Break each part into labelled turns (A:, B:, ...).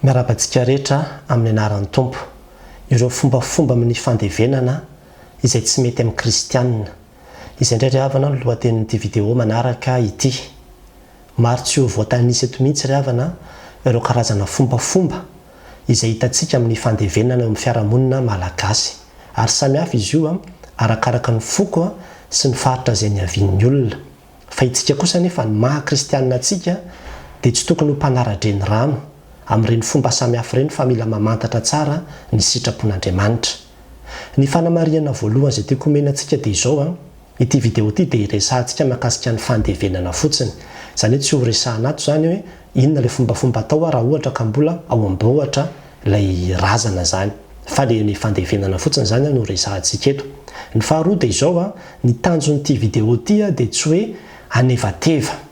A: Miarahaba antsika rehetra amin'ny anaran'ny Tompo. Ireo fombafomba amin'ny fandevenana izay tsy mety amin'ny kristianina. Izay indray ry havana no lohatenin'ity video manaraka ity. Maro tsy ho voatanisa eto mihitsy ry havana ireo karazana fombafomba izay hitantsika amin'ny fandevenana eo amin'ny fiarahamonina malagasy. Ary samy hafa izy io arakaraka ny foko sy ny faritra izay niavian'ny olona. Fa itsika kosa anefa ny maha kristianina antsika dia tsy tokony ho mpanara-drenirano amin'ireny fomba samihafa ireny fa mila mamantatra tsara ny sitrapon'Andriamanitra. Ny fanamarihana voalohany izay tiako homena antsika dia izao an, ity video ity dia hiresahantsika mahakasika ny fandevenana fotsiny. Izany hoe tsy ho resahana ato izany hoe inona ilay fombafomba atao raha ohatra ka mbola ao am-bohitra ilay razana izany. Fa le ny fandevenana fotsiny izany no resahantsika eto. Ny faharoa dia izao an, ny tanjon'ity vidéo ity dia tsy hoe hanevateva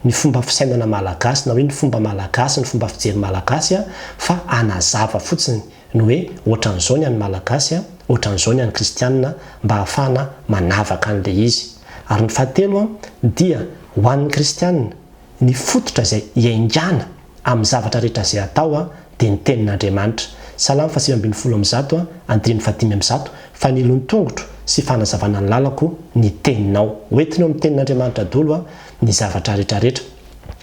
A: ny fomba fisainana malagasy na hoe ny fomba malagasy, ny fomba fijery malagasy fa hanazava fotsiny ny hoe ohatran'izao ny an'ny malagasy, ohatran'izao ny an'ny kristianina mba hahafahana manavaka an'ilay izy. Ary ny fahatelo dia ho an'ny kristianina, ny fototra izay iaingàna amin'ny zavatra rehetra izay atao dia ny tenin'Andriamanitra. Salamo faha 119, andininy faha 105, Fanilo ny tongotro sy fanazavana ny lalako ny teninao. Ho entina eo amin'ny tenin'Andriamanitra daholo ny zavatra rehetra rehetra.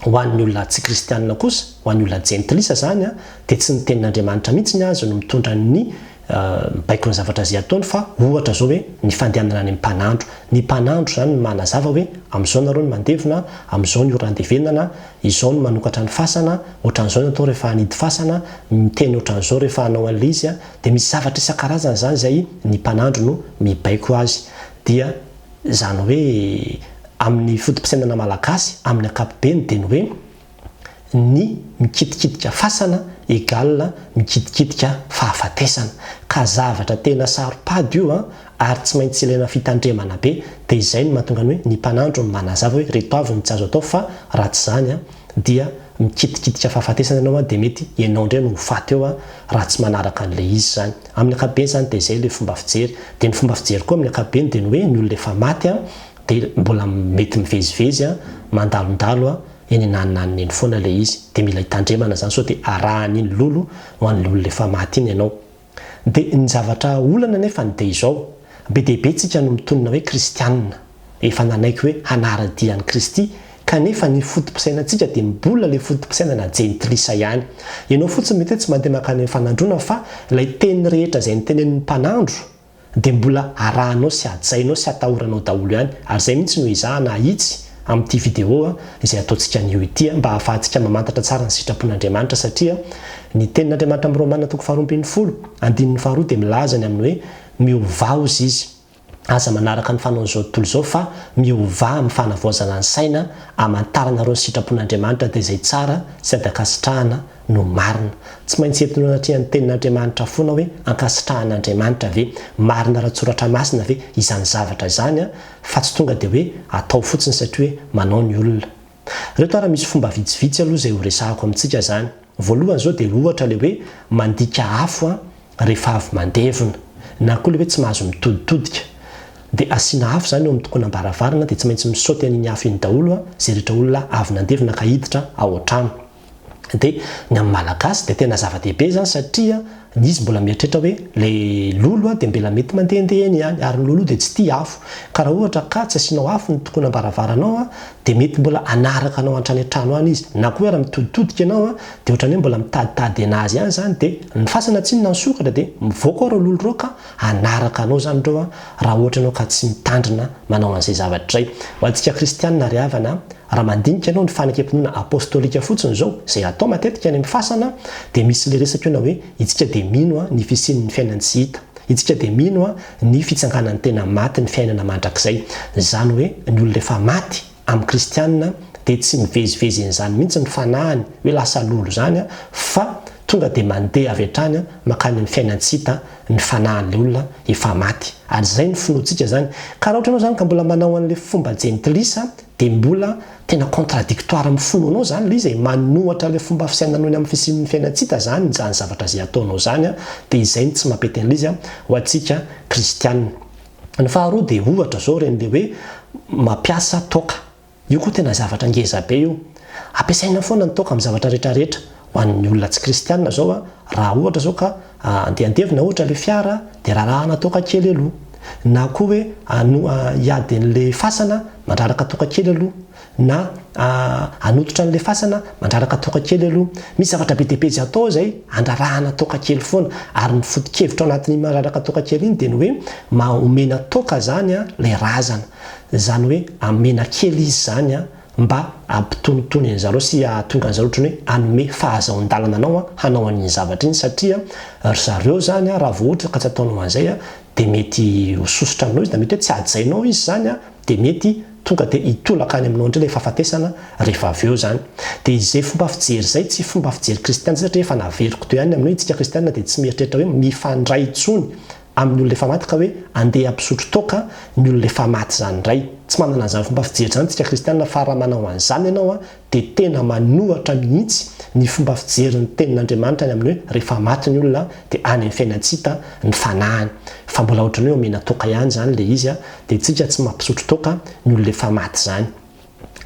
A: Ho an'ny olona tsy kristianina kosa, ho an'ny olona jentilisa izany, dia tsy ny tenin'Andriamanitra mihitsy ny azy no mitondra ny mibaiko ny zavatra izay ataony fa ohatra izao hoe ny fandehanana any amin'ny mpanandro. Ny mpanandro izany no manazava hoe amin'izao nareo no mandevona, amin'izao ny ora andevenana, izao no manokatra ny fasana, ohatran'izao ny atao rehefa hanidy fasana, miteny ohatran'izao rehefa hanao an'ilay izy, dia misy zavatra isan-karazany izany izay ny mpanandro no mibaiko azy. Dia izany hoe amin'ny foto-pisainana malagasy amin'ny ankapobeny dia ny hoe ny mikitikitika fasana egal mikitikitika fahafatesana. Ka zavatra tena saro-pady io an, ary tsy maintsy ilaina fitandremana be, dia izay no mahatonga ny hoe ny mpanandro no manazava hoe reto avy ny tsy azo atao fa raha tsy izany an, dia mikitikitika fahafatesana ianao an, dia mety ianao indray no ho faty eo an, raha tsy manaraka an'ilay izy izany. Amin'ny ankapobeny izany dia izay ilay fomba fijery. Dia ny fomba fijery koa amin'ny ankapobeny dia ny hoe ny olona efa maty an, dia mbola mety mivezivezy an, mandalondalo an, eny ananonanona eny foana ilay izy, dia mila hitandremana izany sao dia arahan'iny lolo ho an'ilay olona efa maty iny ianao. Dia ny zavatra olana anefany dia izao, be dia be tsika no mitonona hoe kristianina, efa nanaiky hoe hanara-dia an'i Kristy, kanefa ny foto-pisainantsika dia mbola ilay foto-pisainana jentilisa ihany. Ianao fotsiny mety hoe tsy mandeha mankany amin'ny fanandroana fa ilay teny rehetra izay notenenin'ny mpanandro, dia mbola arahanao sy hajainao sy atahoranao daholo ihany ary izay mihitsy no ezahana ahitsy amin'ity vidéo izay ataontsika anio ity mba ahafahantsika mamantatra tsara ny sitrapon'Andriamanitra satria ny tenin'Andriamanitra amin'ny Romana toko faharoa 12 andininy faharoa dia milaza ny amin'ny hoe miovà hozy izy aza manaraka ny fanaon'izao tontolo izao fa miovà amin'ny fanavaozana ny saina amantaranareo ny sitrapon'Andriamanitra dia izay tsara sy ady ankasitrahana no marina. Tsy maintsy entina eo anatrehan'ny Tenin'Andriamanitra foana hoe ankasitrahan'Andriamanitra ve, marina ara-tsoratra masina ve izany zavatra izany fa tsy tonga dia hoe atao fotsiny satria hoe manao ny olona. Ireto ary misy fomba vitsivitsy aloha izay ho resahako amintsika izany. Voalohany izao dia ohatra ilay hoe mandika afo rehefa avy mandevona na koa ilay hoe tsy mahazo mitoditodika. Dia asiana afo izany eo amin'ny tokonam-baravarana dia tsy maintsy misaoty an'iny afo iny daholo izay rehetra olona avy nandevona ka hiditra ao an-trano. Dia ny amin'ny Malagasy dia tena zava-dehibe izany satria ny izy mbola mieritreritra hoe ilay lolo dia mbela mety mandehandeha eny ihany ary ny lolo dia tsy tia afo ka raha ohatra ka tsy asianao afo ny tokonam-baravaranao dia mety mbola hanaraka anao hatrany an-trano any izy na koa hoe raha mitoditodika ianao dia ohatran'ny hoe mbola mitaditady anazy ihany izany dia ny fasana tsinona nisokatra dia mivoaka ao ireo lolo ireo ka hanaraka anao izany ireo raha ohatra ianao ka tsy mitandrina manao an'izay zavatra izay. Ho antsika kristianina ry havana, raha mandinika ianao ny fanekem-pinoana apostolika fotsiny izao, izay atao matetika any amin'ny fasana, dia misy ilay resaka eo na hoe itsika dia mino ny fisian'ny fiainan-tsy hita, itsika dia mino ny fitsanganan'ny tena maty, ny fiainana mandrakizay. Izany hoe ny olona efa maty amin'ny kristianina dia tsy mivezivezy an'izany mihitsy ny fanahiny hoe lasa lolo izany fa tonga dia mandeha avy hatrany mankany amin'ny fiainan-tsy hita ny fanahin'ilay olona efa maty. Ary izay no finoantsika izany. Ka raha ohatra ianao izany ka mbola manao an'ilay fomba jentilisa dia mbola tena contradictoire amin'ny finoanao izany ilay izy e, manohatra ilay fomba fisainanao ny amin'ny fisian'ny fiainan-tsy hita izany izany zavatra izay ataonao izany dia izay no tsy mampety an'ilay izy ho antsika kristiana. Ny faharoa dia ohatra izao ireny ilay hoe mampiasa toaka. Io koa tena zavatra ngeza be io. Ampiasaina foana ny toaka amin'ny zavatra rehetra rehetra. Ho an'ny olona tsy kristianina izao, raha ohatra izao ka andeha handevina ohatra ilay fiara dia rarahana toaka kely aloha. Na koa hoe hiady an'ilay fasana, mandraraka toaka kely aloha. Na hanototra an'ilay fasana, mandraraka toaka kely aloha. Misy zavatra be dia be izay atao izay andrarahana toaka kely foana. Ary ny foto-kevitra ao anatin'iny mandraraka toaka kely iny dia ny hoe omena toaka izany ilay razana. Izany hoe amena kely izy izany mba hampitonitony an'zareo sy hahatonga an'zareo ohatran'ny hoe hanome fahazahoan-dalana anao hanao an'iny zavatra iny satria ry zareo izany raha vao ohatra ka tsy ataonao an'izay dia mety ho sosotra aminao izy na mety hoe tsy hajainao izy izany dia mety tonga dia hitolaka any aminao indray ilay fahafatesana rehefa avy eo izany. Dia izay fomba fijery izay tsy fomba fijery kristiana satria efa naveriko teo ihany amin'ny hoe isika kristiana dia tsy mieritreritra hoe mifandray intsony amin'ny olona efa maty ka hoe andeha hampisotro toaka ny olona efa maty izany indray. Tsy manana an'izany fomba fijery izany tsika kristiana fa raha manao an'izany ianao dia tena manohatra mihitsy ny fomba fijery ny tenin'Andriamanitra ny amin'ny hoe rehefa maty ny olona dia any amin'ny fiainan-tsy hita ny fanahiny. Fa mbola ohatran'ny hoe omena toaka ihany izany ilay izy dia tsika tsy mampisotro toaka ny olona efa maty izany.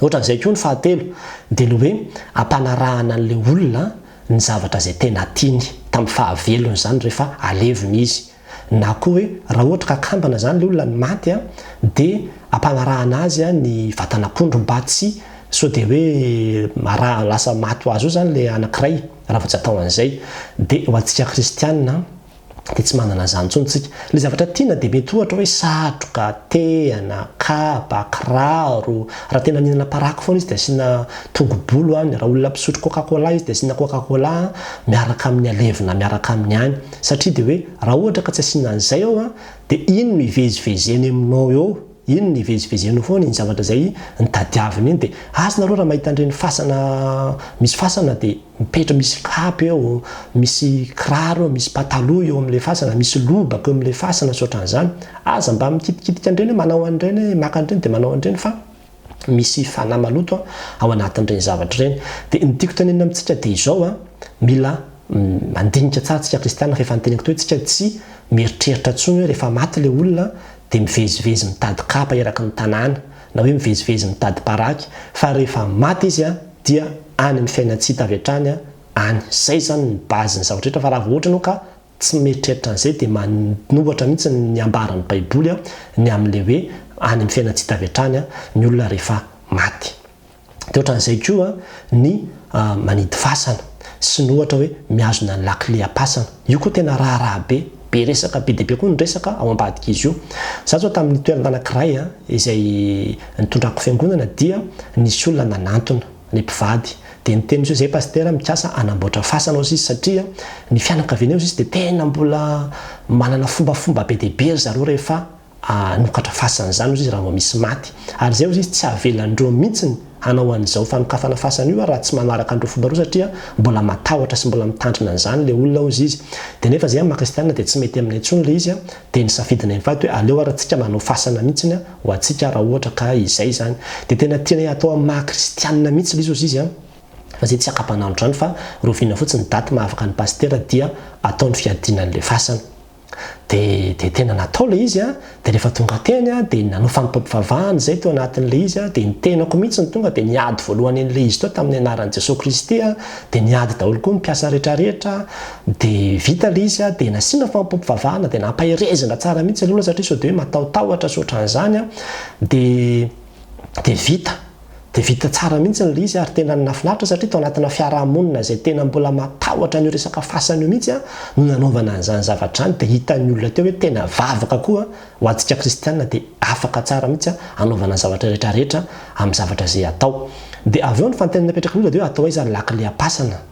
A: Ohatran'izay koa ny fahatelo dia ny hoe ampanarahana an'ilay olona ny zavatra izay tena tiany tamin'ny fahavelony izany rehefa alevina izy. Na koa hoe raha ohatra ka kambana izany ilay olona no maty dia ampanarahana azy ny vatan'akondro mba tsy sao dia hoe raha lasa maty ho azy eo izany ilay anankiray raha vao tsy atao an'izay. Dia ho antsika kristiana dia tsy manana an'izany intsony tsika. Ilay zavatra tiana dia mety ohatra hoe satroka, tehana, kapa, kiraro, raha tena mihinana paraky foana izy dia asiana tongobolo any, raha olona mpisotro coca cola izy dia asiana coca cola miaraka amin'ny alevina miaraka aminy any. Satria dia hoe raha ohatra ka tsy asiana an'izay ao an, dia iny no hivezivezeny aminao eo, iny no hivezivezenao foana iny zavatra izay nitadiaviny iny. Dia asa nareo raha mahita an'ireny fasana, misy fasana dia. Mipetra misy kapa eo, misy kiraro eo, misy pataloha eo amin'ilay fasana, misy lobaka eo amin'ilay fasana sy ohatran'izany. Aza mba mikitikitika an'ireny hoe manao an'ireny hoe maka an'ireny dia manao an'ireny fa misy fanahy maloto ao anatin'ireny zavatra ireny. Dia ny tiako tenenina amintsika dia izao an, mila mandinika tsara tsika kristiana fa efa noteneniko teo hoe tsika tsy mieritreritra intsony hoe rehefa maty ilay olona dia mivezivezy mitady kapa eraky ny tanàna na hoe mivezivezy mitady paraky fa rehefa maty izy an dia any amin'ny fiainan-tsy hita avy hatrany any. Izay izany ny base ny zavatra rehetra fa raha vao ohatra ianao ka tsy mieritreritra an'izay dia manohatra mihitsy ny ambaran'ny baiboly ny amin'ilay hoe any amin'ny fiainan-tsy hita avy hatrany ny olona rehefa maty. Dia ohatran'izay koa ny manidy fasana sy ny ohatra hoe mihazona ny lakile am-pasana. Io koa tena raharaha be, be resaka be dia be koa ny resaka ao ambadik'izy io. Za zao tamin'ny toerana anankiray izay nitondrako fiangonana dia nisy olona nanantona ny mpivady dia niteny izy hoe zay pasitera mikasa hanamboatra fasana ozy izy satria ny fianakavianay ozy izy dia tena mbola manana fombafomba be dia be ry zareo rehefa hanokatra fasana izany ozy izy raha vao misy maty ary izay ozy izy tsy avelandreo mihitsiny hanao an'izao fanokafana fasana io raha tsy manaraka an'ireo fomba ireo satria mbola matahotra sy mbola mitandrina an'izany ilay olona ozy izy dia nefa izay amin'ny maha kristianina dia tsy mety aminay intsony ilay izy dia nisafidinay mivady hoe aleo ary tsika manao fasana mihitsiny ho antsika raha ohatra ka izay izany dia tena tianay hatao amin'ny maha kristianina mihitsy ilay izy ozy izy an fa izay tsy akapanandro izany fa rovina fotsiny ny daty mahavaka ny pasitera dia atao ny fiadiana an'ilay fasana Dia dia tena natao ilay izy an, dia rehefa tonga teny an, dia nanao fanompoam-pivavahana izay teo anatin'ilay izy an, dia ny tenako mihitsy no tonga dia niady voalohany an'ilay izy teo tamin'ny anaran'i Jesoa Kristy an, dia niady daholo koa ny mpiasa rehetra rehetra, dia vita ilay izy an, dia nasiana fanompoam-pivavahana, dia nampaherezina tsara mihitsy ilay olona satria sao dia hoe matahotahotra sy ohatran'izany an, dia dia vita. Dia vita tsara mihitsy ilay izy ary tena nahafinaritra satria tao anatina fiarahamonina izay tena mbola matahotra an'io resaka fasana io mihitsy no nanaovana an'izany zavatra izany dia hitan'ny olona teo hoe tena vavaka koa ho antsika kristiana dia afaka tsara mihitsy hanaovana ny zavatra rehetra rehetra amin'ny zavatra izay atao. Dia avy eo ny fanontaniana napetraky ny olona dia hoe atao aiza ny lakile am-pasana?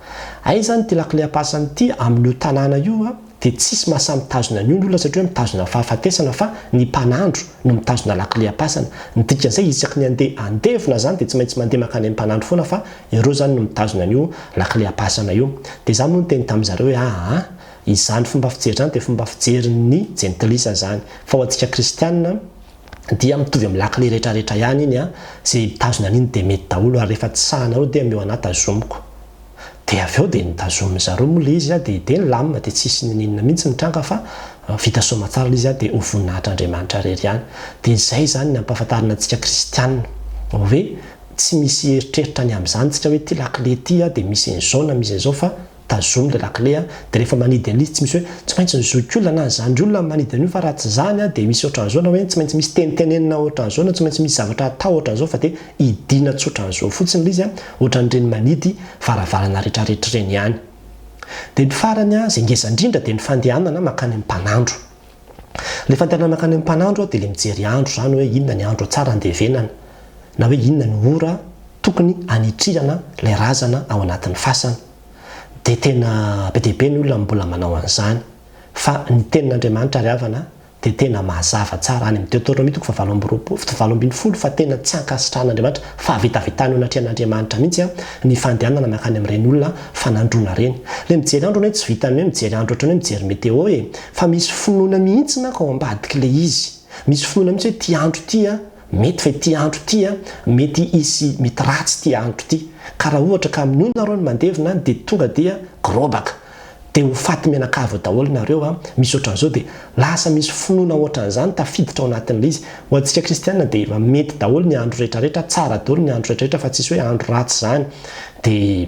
A: Aiza ity lakile am-pasana ity amin'io tanàna io? dia tsisy mahasahy mitazona an'io ny olona satria hoe mitazona fahafatesana fa ny mpanandro no mitazona lakile am-pasana. Ny dikan'izay isaky ny handeha handevina zany dia tsy maintsy mandeha mankany amin'ny mpanandro foana fa ireo zany no mitazona an'io lakile am-pasana io. Dia za moa niteny tamin'zareo hoe aa izany fomba fijery izany dia fomba fijerin'ny jentilisa zany fa ho antsika kristianina dia mitovy amin'ny lakile retraretra ihany iny an, izay mitazona an'iny dia mety daholo ary rehefa tsy sahanareo dia omeo anah tazomiko. Dia avy eo dia notazomin zareo moa ilay izy dia dia nilamina dia tsisy niniana mihitsy nitranga fa vita soamatsara ilay izy dia ho voninahitr'Andriamanitra irery ihany. Dia izay izany ny ampahafantarina antsika kristiana hoe tsy misy eritreritra ny amin'izany tsika hoe ity lakile ity dia misy an'izao na misy an'izao fa tazomy ilay lakile dia rehefa manidy an'ilay izy tsy misy hoe tsy maintsy ny zokiolona na ny zandry olona no manidy an'io fa raha tsy izany dia misy ohatran'izao na hoe tsy maintsy misy tenitenenina ohatran'izao na tsy maintsy misy zavatra atao ohatran'izao fa dia hidiana tsotra an'izao fotsiny ilay izy ohatran'ireny manidy varavarana retraretra ireny ihany. Dia ny farany izay ngeza indrindra dia ny fandehanana mankany amin'ny mpanandro. Ilay fandehanana mankany amin'ny mpanandro dia ilay mijery andro izany hoe inona ny andro tsara andevenana na hoe inona ny ora tokony hanitrihana ilay razana ao anatin'ny fasana. Dia tena be dia be ny olona no mbola manao an'izany. Fa ny tenin'Andriamanitra ry havana dia tena mazava tsara any amin'ny Deoteronomia toko fahavalo amby roapolo, 18 fa tena tsy ankasitrahan'Andriamanitra, fahavetavetana eo anatrehan'Andriamanitra mihitsy ny fandehanana mankany amin'ireny olona fanandroana ireny. Ilay mijery andro anie tsy vitan'ny hoe mijery andro ohatran'ny hoe mijery météo e! Fa misy finoana mihitsy manko ao ambadik'ilay izy. Misy finoana mihitsy hoe ity andro ity mety fa ity andro ity mety hisy mety ratsy ity andro ity. Ka raha ohatra ka amin'io nareo no mandevina dia tonga dia grobaka. Dia ho faty mianakavy eo daholo nareo an, misy ohatran'izao dia lasa misy finoana ohatran'izany tafiditra ao anatin'ilay izy. Ho antsika kristiana dia efa mety daholo ny andro rehetrarehetra, tsara daholo ny andro rehetrarehetra fa tsisy hoe andro ratsy izany. Dia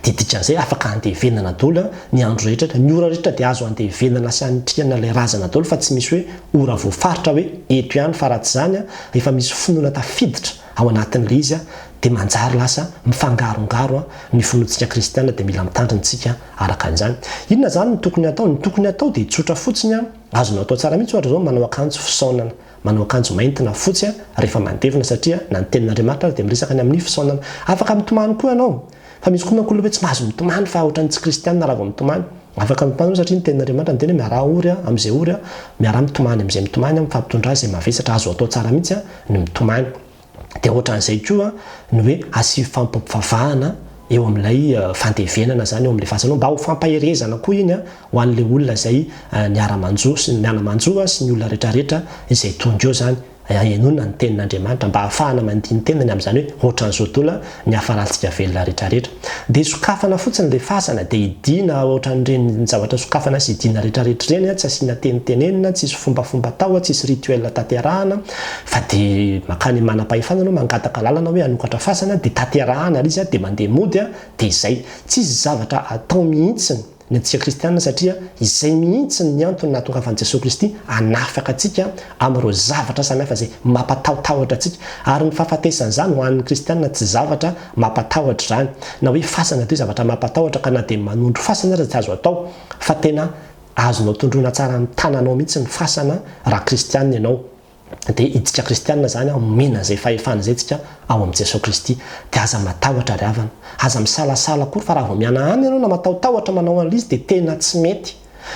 A: dia dikan'izay afaka andevenana daholo ny andro rehetra, ny ora rehetra dia azo andevenana sy anitrihana ilay razana daholo fa tsy misy hoe ora voafaritra hoe eto ihany fa raha tsy izany efa misy finoana tafiditra ao anatin'ilay izy dia manjary lasa mifangarongaro ny finoantsika kristiana dia mila mitandrina isika araka an'izany. Inona izany no tokony hatao? Ny tokony hatao dia tsotra fotsiny, azonao atao tsara mihitsy ohatra izao manao akanjo fisaonana. Manao akanjo mainty na fotsy rehefa mandevina satria na ny tenin'Andriamanitra aza dia miresaka ny amin'ny fisaonana. Afaka mitomany koa ianao. Fa misy koa manko olona hoe tsy mahazo mitomany fa ohatran'ny tsy kristianina raha vao mitomany. Afaka mitomany ianao satria ny tenin'Andriamanitra miteny hoe miaraha ory amin'izay ory, miaraha mitomany amin'izay mitomany, mifampitondra izay mavesatra. Azo atao tsara mihitsy ny mitomany. Dia ohatran'izay koa ny hoe asio fampivavahana eo amin'ilay fandevenana izany, eo amin'ilay fasana eo, mba ho fampaherezana koa iny ho an'ilay olona izay niara-manjo sy ny miana-manjo sy ny olona rehetrarehetra izay tonga eo izany, hahenoana ny tenin'Andriamanitra, mba hahafahana mandini-tena ny amin'izany hoe ohatran'izao daholo ny hafarantsika velona rehetrarehetra. Dia sokafana fotsiny ilay fasana, dia hidiana ohatran'ireny zavatra sokafana sy hidiana rehetrarehetra ireny, tsy asiana teny tenenina, tsisy fombafomba atao, tsisy rituel tanterahana, fa dia mankany amin'ny manam-pahefana ianao mangataka alalana hoe hanokatra fasana, dia tanterahana ilay izy, dia mandeha mody, dia izay. Tsisy zavatra atao mihitsy. ny antsika kristiana satria izay mihitsy ny antony nahatongavan'i Jesoa Kristy hanafaka antsika amin'ireo zavatra samihafa izay mampatahotahotra antsika ary ny fahafatesana izany ho an'ny kristiana tsy zavatra mampatahotra izany na hoe fasana dia zavatra mampatahotra ka na dia manondro fasana aza tsy azo atao fa tena azonao tondroina tsara amin'ny tananao mihitsy ny fasana raha kristiana ianao. Dia itsika kristianina izany omena izay fahefana izay tsika ao amin'i Jesoa Kristy. Dia aza matahotra ry havana. Aza misalasala akory fa raha vao mihanahana ianao na matahotahotra manao an'ilay izy dia tena tsy mety.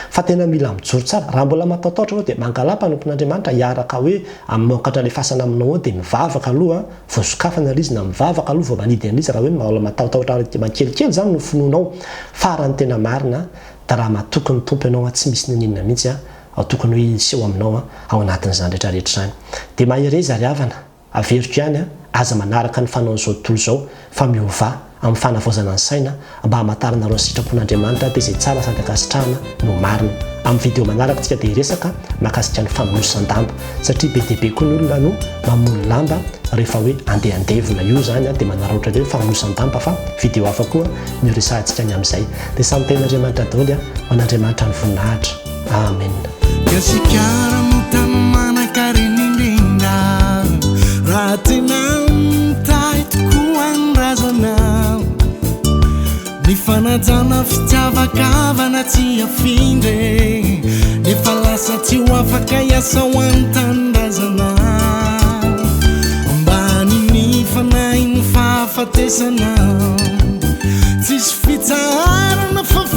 A: Fa tena mila mijoro tsara. Raha mbola matahotahotra ianao dia mangalà mpanompon'Andriamanitra hiaraka hoe hamokatra ilay fasana aminao ao dia mivavaka aloha vao sokafana ilay izy na mivavaka aloha vao manidy an'ilay izy raha hoe mbola matahotahotra kelikely izany no finoanao. Fa raha ny tena marina dia raha matoky ny Tompo ianao tsy misy n'inon'inona mihitsy ao tokony ho hiseho aminao ao anatin'izany rehetra rehetra izany. Dia mahereza ry havana, averiko ihany, aza manaraka ny fanaon'izao tontolo izao fa miovà amin'ny fanavaozana ny saina mba hamantaranareo ny sitrapon'Andriamanitra dia izay tsara sady ankasitrahana no marina. Amin'ny video manaraka tsika dia hiresaka mahakasika ny famonosan-damba satria be dia be koa ny olona no mamono lamba rehefa hoe andeha handevina io izany dia manararaotra indray ny famonosan-damba fa video hafa koa no hiresahantsika ny amin'izay. Dia samy tenin'Andriamanitra daholo ho an'Andriamanitra ny voninahitra. Amen.
B: Gasikara no tany manankarena indrindra Raha tena mitahy tokoa ny razana Ny fanajana fitiavan-kavana tsy afindra e Nefa lasa tsy ho afaka hiasa ho an'ny tanindrazana Ambanin'ny fanahin'ny fahafatesana Tsisy fitsaharana fa.